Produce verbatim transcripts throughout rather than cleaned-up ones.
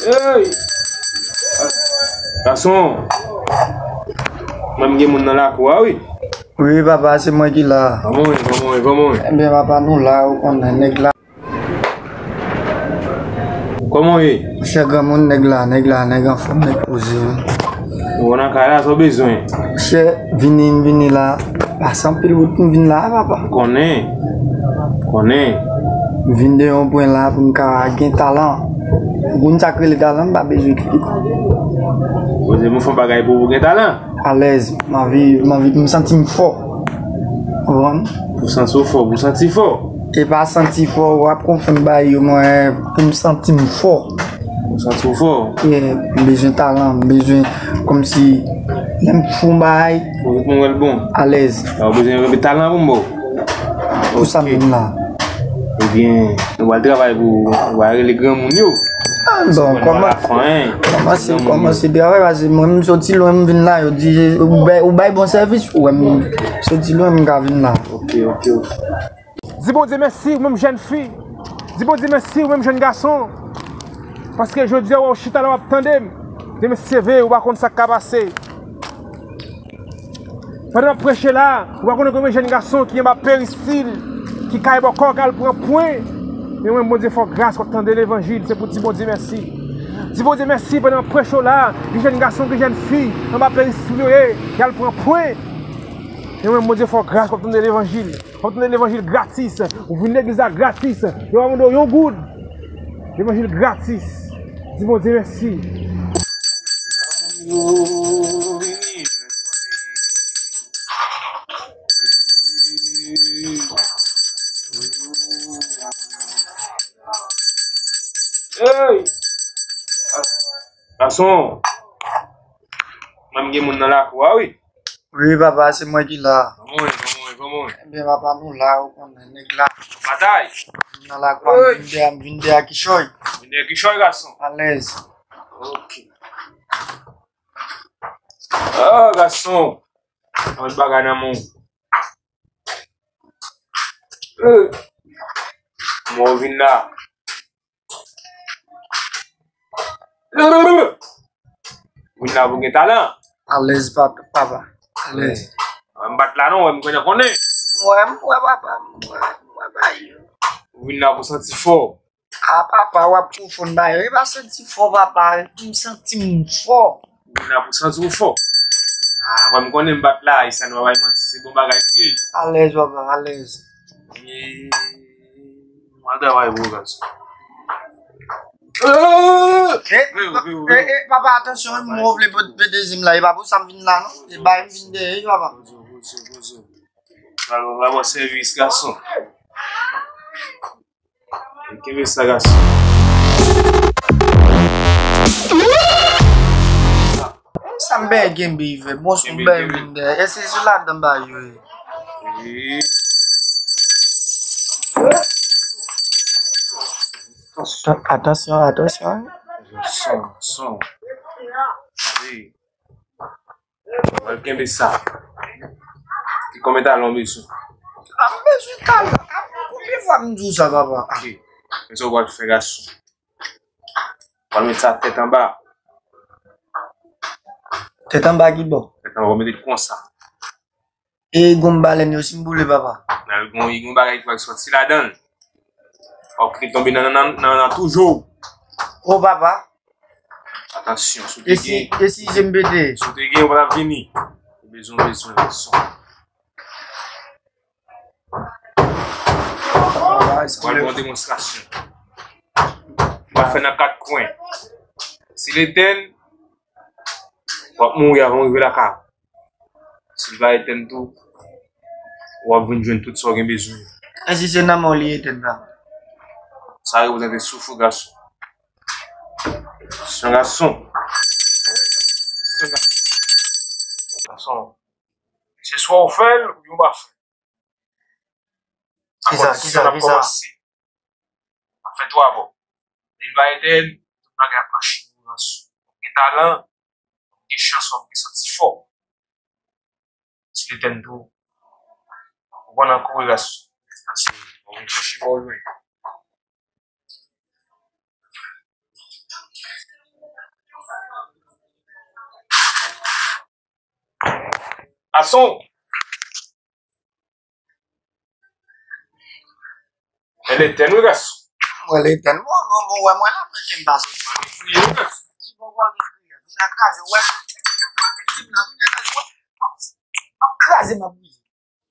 Ey! Gason! Mwen m gen moun nan lakou a, wi. Wi, papa, se mwen ki la. Kòman w ye? Kòman w ye? Kòman w ye? Ebyen, papa, nou la, ou konnen, nèg la. Kòman w ye? Monchè, granmoun, nèg la, nèg la, nèg anfòm, nèg poze, wi. Ou nan kay la, sa w bezwen? Monchè, vini, m vini la. Pase anpil wout pou m vin la, papa. Konnen. Konnen. M vin de yon pwen la pou m ka gen talan. Ou konn sa k rele talan, m pa bezwen eksplike w. Poze m fè yon bagay pou ou gen talan. Alèz, m anvi, m anvi pou m santi m fò. Ou konprann? Pou santi w fò, pou santi fò. E pa santi fò, w ap konfonn bagay yo, mwen, pou m santi m fò. Pou santi w fò. Yeah, m bezwen talan, m bezwen kòmsi lè m fè yon bagay, pou m wè l bon. Alèz. Ou bezwen yon talan pou m ba w. Pou sa m vin la. Ebyen, nou pral travay pou, nou pral rele granmoun yo. Ah, bon, kòman, kòmanse, kòmanse travay, paske mwen, m soti lwen, m vin la, yo di, ou bay, ou bay bon sèvis, ou wè, m soti lwen, m ka vin la. Ok, ok, ok. Di Bondye mèsi, ou menm jèn fi. Di Bondye mèsi, ou menm jèn gason. Paske jodi a, w chita la, w ap tande m. Demen se vre, ou pa konn sa k ka pase. Pandan m ap preche la, ou pa konnen konbyen jèn gason ki anba peristil, ki kay bò kò, k al pran pwen. Men mwen, Bondye fè w gras, w ap tande levanjil, se pou di Bondye mèsi. Di Bondye mèsi pandan m ap preche w la, gen jèn gason, gen jèn fi, anba peristil yo ye, y al pran pwen. Men mwen, Bondye fè w gras, w ap tande levanjil. W ap tande levanjil gratis. Ou vin legliz la gratis. Yo pa mande w yon goud. Levanjil gratis. Di Bondye mèsi. Hey! Gason, mwen m gen moun nan lakou a, wi. Wi, papa, se mwen ki la. Kòman w ye, kòman w ye, kòman w ye? Ebyen, papa, nou la, ou konnen, nèg la. Batay. M nan lakou a, m vin dèyè, m vin dèyè kichòy. Vin dèyè kichòy, gason. Alèz. Ok. Ah, gason. Ann bagay nan men w. Eh. Mwen vin la. Vin la pou gen talan. Alèz, pap-, papa. Alèz. Mwen m bat la non, wè m konnen konnen. Mwen, m wè papa, m wè, m wè ba yo. Ou vin la pou santi fò. A papa, w ap konfonn bagay yo. E pa santi fò, papa. Pou m santi m fò. Vin la pou santi w fò. A, wè m konnen m bat la, e sa nou pa bay manti, se bon bagay nou ye. Alèz, papa, alèz. E, mwen travay pou gason. Eh, eh, eh, papa, atansyon, wi, mwen vle pete zim la. E pa pou sa m vin la, non. E bay m vin dèyè, wi, papa. Poze w, poze w, poze w. Pral, pral ba w sèvis, gason. Kenbe sa, gason. Sa m bèy kenbe, ivè. Bon, sou m bèy vin dèyè. Èske se ladan ba yo ye? Wi. Atansyon, atansyon. Son, son. Wi. Mwen kenbe sa. Ki konbyen talan w bezwen? A, m bezwen talan. A, konbyen fwa m di w sa, papa? Ok. Men sa w pral fè, gason. W pral met sa tèt anba. Tèt anba ki bò? Tèt anba, w mete l konsa. E gon balèn yo, si m boule, papa? Nan, gon, gon bagay ki pral sòti ladan l. W ap tonbe nan, nan, nan, nan toujou. O, papa. Atansyon, si w te gen. E si, e si je m pete? Si w te gen, w pa t ap vini. Ou bezwen, ou bezwen, gason. Pral fè yon demonstrasyon. Pral fè nan kat kwen. Si l etenn, w ap mouri avan w rive lakay ou. Si l pa etenn tou, w ap vin jwenn tout sa w gen bezwen. Èske se nan men w li etenn la? Sa reprezante souf ou, gason. Se yon gason. Se yon gason. Gason. Se swa w fè l oubyen w pa fè l. Kisa, kisa, kisa? Kondisyon ap kòmanse. Ap fè twa bò. Lè l va etèn, tout bagay ap mache pou gason. Gen talan, gen chans, w ap gen santi fò. Si l etèn tou, ou konn an kouri, gason. Paske w vin chèche pa w jwenn. Gason. Èl etèn wi gason. Mwen lè tèlman mwen mwen wè mwen la mwen ke m pa soti. Priye wi gason. Ki bon wè gen priye. Vin a kraze wè. Vin a vin a kraze wè. M ap kraze m ap brize.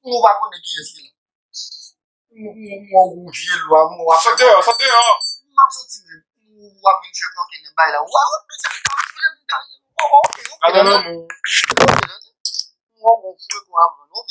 Ou pa konnen kiyès ki la. Mwen ou vye lwa mwen w ap Sot deyò, sot deyò. M ap soti menm. Ou ap vin fè kòke nan bay la. Ou a wè mwen se m ap foule m gaye. Ou wè ok ok. Gade lanmou. Ou wè bon fwe kon ap vann ok.